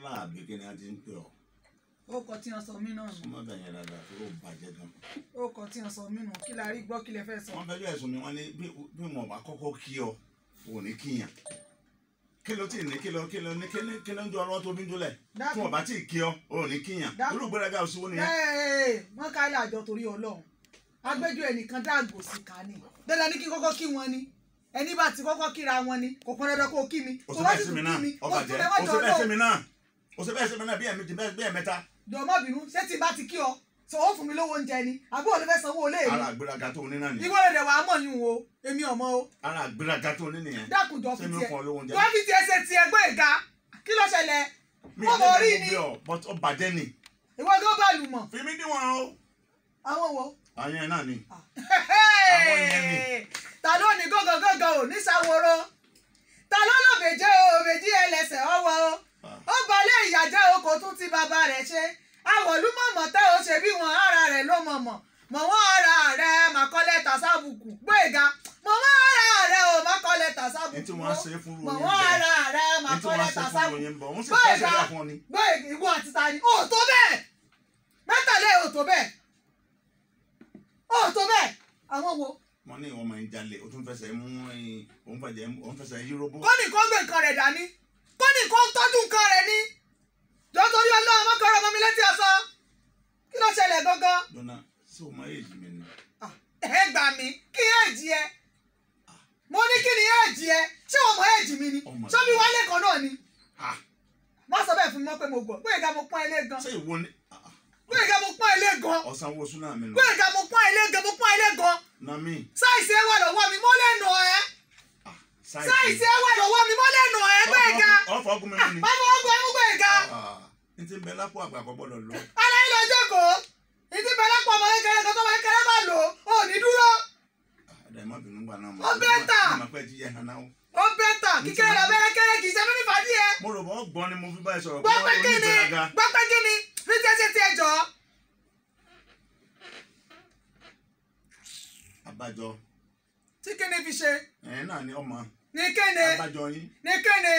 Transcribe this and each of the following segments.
Kọ́lá àbí kí ni a ti ń pè ọ́. Ó kọ tí wọ́n sọ mí náà nù. Súnmọ́ bẹ̀ yẹn dáadáa tó bàjẹ́ gan. Ó kọ tí wọ́n sọ mí nù, kí la rí gbọ́, kí lẹ fẹ́ sọ. Wọ́n fẹjọ́ ẹ̀sùn mi, wọ́n ní bí mo bá kọ́kọ́ kí ọ, ò ní kíyàn. Kí ló tì ní kí ló ní kí ló ń jọ ọlọ́wọ́ tó bí ń jólẹ̀? Tí wọ́n bá tì kí ọ, ò ní kíyàn. Irú gbéraga òsì wo nìyẹn? Wọ́n ká ilé àjọ torí Ọlọ́run. Agbẹ́jọ́ ẹnìkan dáàgò sí ká ní. Dandan ní kí kọ́kọ́ kí wọn ni. Ẹni bá ti kọ́kọ́ kíra wọn ni, kò pọn dandan kó o kí mi. O ṣe bẹ́ẹ̀ sí mi náà, ọbàjẹ́. O ṣe bẹ́ẹ̀ sí mi náà. O ṣe bẹ́ẹ̀ sí mi náà bí ẹ̀mí bí ẹ̀mẹ́ta. Jọ̀ọ́ má bínú, ṣé tí n bá ti kí ọ, sọ ó fún mi lówó oúnjẹ ni, àbí òun ló fẹ́ sanwó ilé mi? Ara àgbéraga tó ní náà nìyẹn. Ìwọ lè dẹ̀ wàá mọ̀ yín o, èmi ọmọ o. Ara àgbéraga tó ní nìyẹn. Dákun jọ fi tiẹ̀. Jọ fi tiẹ̀ ṣe tiẹ̀ gbé ìga. Kí ló ṣẹlẹ̀? Mo mọ̀ orí ni. But ó bàjẹ́ ni. Ìwọ gan bá lù mọ̀. Fi mí níwọ̀n o. Àwọn wo? Àwọn yẹn náà ni. Àwọn yẹn ni. Ta ló ní gángan ò ní sáworo? Ta ló lòbèjé o, òbèjì ẹlẹ́sẹ̀ ọwọ́ o? Ó balẹ̀ ìyàjẹ́ o, kò tún ti bàbá rẹ̀ ṣe. Àwọ̀lúmọ̀mọ̀ tẹ́ o ṣe bí wọn ara rẹ̀ ló mọ̀mọ̀. Mọ̀ wọ́n ara rẹ̀ màkọ́lẹ̀ tàṣàbùkù. Gbóyèga. Mọ̀ wọ́n ara rẹ̀ o màkọ́lẹ̀ tàṣàbùkù. Ẹni tí wọ́n ṣe fún Mọ̀ wọ́n ara rẹ̀ màkọ́lẹ̀ tàṣàbùkù. Gbóyèga. Gbóyèga ìwọ àti ta ni. O tó bẹ́ẹ̀. Mẹ́tàlẹ́ o tó bẹ́ẹ̀. O tó bẹ́ẹ̀. Àwọn wo? Wọ́n ní ìwọ máa ń jalè, o tún fẹsẹ̀ mú òun fẹsẹ̀ yí robó. Kọ́nì kó gbé nǹkan rẹ̀ dání. Kọ́nì kó tọ́jú nǹkan rẹ̀ ní. Jọ torí Ọlọ́run mọ́kànlá ọmọ mi létí ọ̀sán. Kí ló ṣẹlẹ̀ gangan? Dọ́nà, ṣé o mọ èjì mi ni? Ẹ gbà mí, kí èjì ẹ? Mo ní kí ni èjì ẹ? Ṣé o mọ èjì mi ni? Ṣé bí wálé kan náà ni? Má sọ bẹ́ẹ̀ fún mi mọ́ pé mo gbọ́. Gbóyèga mo pọ́n ilé gan. Ṣé ìwọ ni? Gbóyèga mo pọ́n ilé gan. Ọ̀sán wo súná mi nù? Gbóyèga mo pọ́n ilé gan, mo pọ́n ilé gan. Nami. Sáìsì ẹ wà lọ́wọ́ mi, mo lè nà ẹ́. Sáìsì ẹ wà lọ́wọ́ mi, mo lè nà ẹ́ Gbóyèga. Ọ̀fọ̀ ọgùn mi mú ni. Bàbá ọgùn ẹ mú Gbóyèga. N ti bẹ lápò àgbà kò gbọ́dọ̀ lọ. Ara yín lọ jókòó. N ti bẹ lápò ọmọ kékeré kan tó ọmọ kékeré bá lò ó ní dúró. Ẹ̀dá ìmọ̀ bínú gbà náà. Ó bẹ́ tà. Mo pẹ́ jíjẹ hàn náà. Ó bẹ́ tà. Kíkéré làbẹ́rẹ́ kéré kì í ṣe mímí fàdí ẹ. Mo rò bọ́ gbọ́n ni mo fi bá ẹ sọ̀rọ̀. Gbọ́pẹ́ kí ni? Gbọ́pẹ́ kí ni? Fi tiẹ̀ ṣe tiẹ̀ jọ. Abájọ. Tí kí ni fi ṣe? Ẹ̀yin náà ni ọmọ. Ní kí ni? Abájọ yín. Ní kí ni?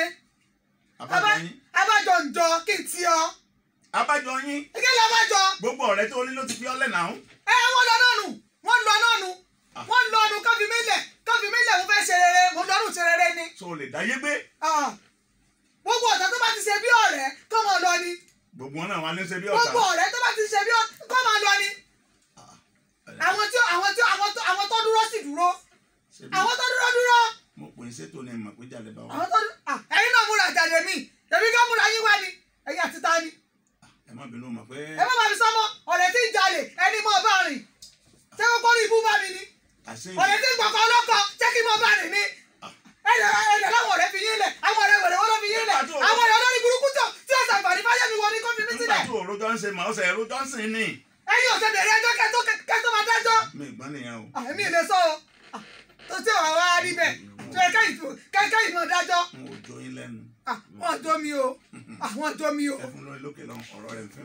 Abájọ yín. Abájọ ń jọ kí n ti ọ. Abájọ yín. Kí ni abájọ? Gbogbo ọ̀rẹ́ tó ní ló ti fi ọ́ lẹ̀ náà. Ẹ wọ́n lọ náà nù, wọ́n lọ náà nù, wọ́n lọ nù kán fi mí lẹ̀, kán fi mí lẹ̀, mo fẹ́ ṣe rere, mo lọ́nù ṣe rere ni. So o lè dáyé gbé. Gbogbo ọ̀tá tó bá ti ṣe bí ọ̀rẹ́ kọ́ máa lọ ni. Gbogbo wọn náà wà ní ṣe bí ọ̀tá. Gbogbo ọ̀rẹ́ tó bá ti ṣe bí ọ̀tá kọ́ máa lọ ni. Àwọn tó dúró sì dúró. Àwọn tó dúró dúró. Mo pè é ṣètò ní ìmọ̀ pé jalè bá wà. Àwọn tó dúró ẹ̀yin náà múra jalè mi, èmi kàn múra yín wá ni, ẹ̀yin àti ta ni. Ẹ má bínú mọ̀ pé. Ẹ má bàbí sọ́mọ́, ọ̀rẹ́ tí ń jalè ẹni mọ̀ bá rìn. Ṣé kókó rí ibú bá mi ni? Ọ̀rẹ́ tí ń gbọ̀kọ̀ ọlọ́kọ̀ ṣé kí mọ̀ bá rìn ni? Ẹ̀dẹ̀ láwọn ọ̀rẹ́ fi yín lẹ̀, àwọn ọ̀rẹ́ wẹ̀rẹ̀ wọ́n ló fi yín lẹ̀, àwọn ọ̀rẹ́ olórí burúkú tó tí ó ṣàǹfààní fáyé mi wọ ní kó fi mí sílẹ̀. Nígbà tí òrojọ́ ń ṣe màá ọ̀sẹ̀ òrojọ́ ń sìn ní. Ẹ̀yin ò ṣe bẹ̀rẹ̀ ẹjọ́ kẹ́tọ́ máa dájọ́. Mi ìgbọ́n nìyẹn o. Èmi ì lè sọ o. Tó tí ò wá rí bẹ́ẹ̀ tó yẹ kẹ́kẹ́ ìmọ̀ dájọ́. N ò jó yín lẹ́nu. Wọ́n jó mi o. Àwọn jó mi o. Ẹ fún lórí lókè lọ ọ̀rọ̀ rẹ̀ ń fẹ́.